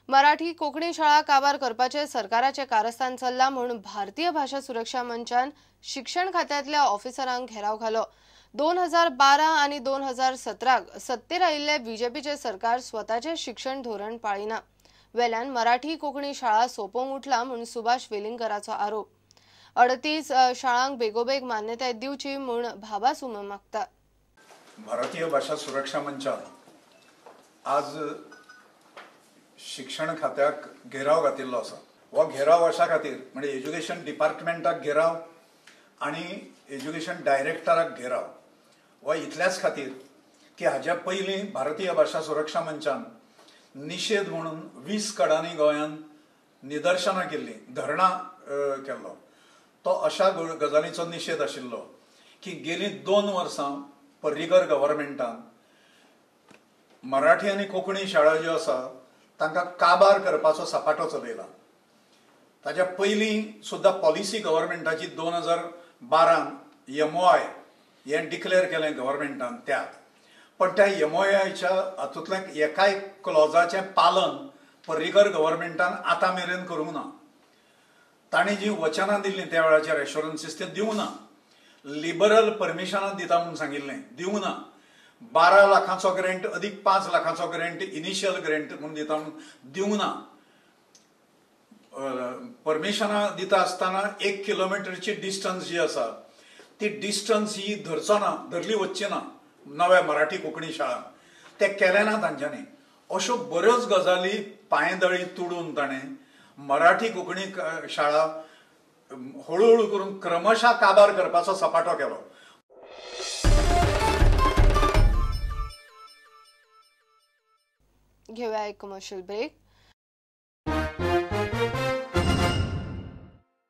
मराठी कोंकणी शाळा काबार करपाचे सरकाराचे कारस्थान चल्ला म्हूण भारतीय भाषा सुरक्षा मंचान शिक्षण खात्यांतल्या ऑफिसरांक घेराव घालो। 2012 आनी 2017 सत्तेर आयिल्ले बीजेपीचे सरकार स्वताचे शिक्षण धोरण पाळिना, वेल्यान मराठी कोंकणी शाळा सोंपोवंक उठला म्हूण सुभाष वेलिंगकराचो आरोप। 38 शाळांक बेगोबेग मान्यताय दिवची म्हूण भाबा सुमन मागता। भारतीय भाषा सुरक्षा मंचान आज शिक्षण खात्याक घेराव घातिल्लो आसा। हो घेराव अशा खातीर म्हणजे एज्युकेशन डिपार्टमेंटाक घेराव आनी एज्युकेशन डायरेक्टराक घेराव हो इतल्याच खातीर की हाज्या पयलीं भारतीय भाषा सुरक्षा मंचान निशेध म्हणून 20 कडांनी गोंयांत निदर्शनां केल्लीं, धरणां केल्लो। तो अशा गजालीचो निशेध आशिल्लो की गेलीं 2 वर्सां पर्रीकर गव्हर्मेंटान मराठी आनी कोंकणी शाळा ज्यो आसा तांकां काबार करपाचो सपाटो चलयला। ताज्या पयलीं सुद्दां पॉलिसी गव्हर्मेंटाची 2012 MOI हें डिक्लेअर केलें गव्हर्मेंटान त्या, पण त्या MOIच्या हातूंतल्या एकाय क्लॉजाचें पालन पर्रीकर गव्हर्मेंटान आतां मेरेन करूंक ना। तांणी जी वचनां दिल्लीं त्या वेळाचेर एश्योरन्सीस ते दिवंक ना। लिबरल परमिशनां दिता म्हूण सांगिल्लें, दिवंक ना। 12 लाखांचो ग्रेंट अदीक 5 लाखांचो ग्रेंट इनिशियल ग्रेंट म्हूण दिता म्हूण दिवंक ना। परमिशनां दिता आसतना 1 किलोमिटरची डिस्टन्स जी आसा ती डिस्टन्स ही धरचो ना, धरली वचची ना नव्या मराठी कोंकणी शाळांक, ते केलें ना तांच्यांनी। अश्यो बऱ्योच गजाली पांयदळी तुडून ताणें मराठी कोंकणी शाळा हळूहळू करून क्रमशः काबार करपाचो सपाटो केलो। घेऊया एक कमर्शियल ब्रेक।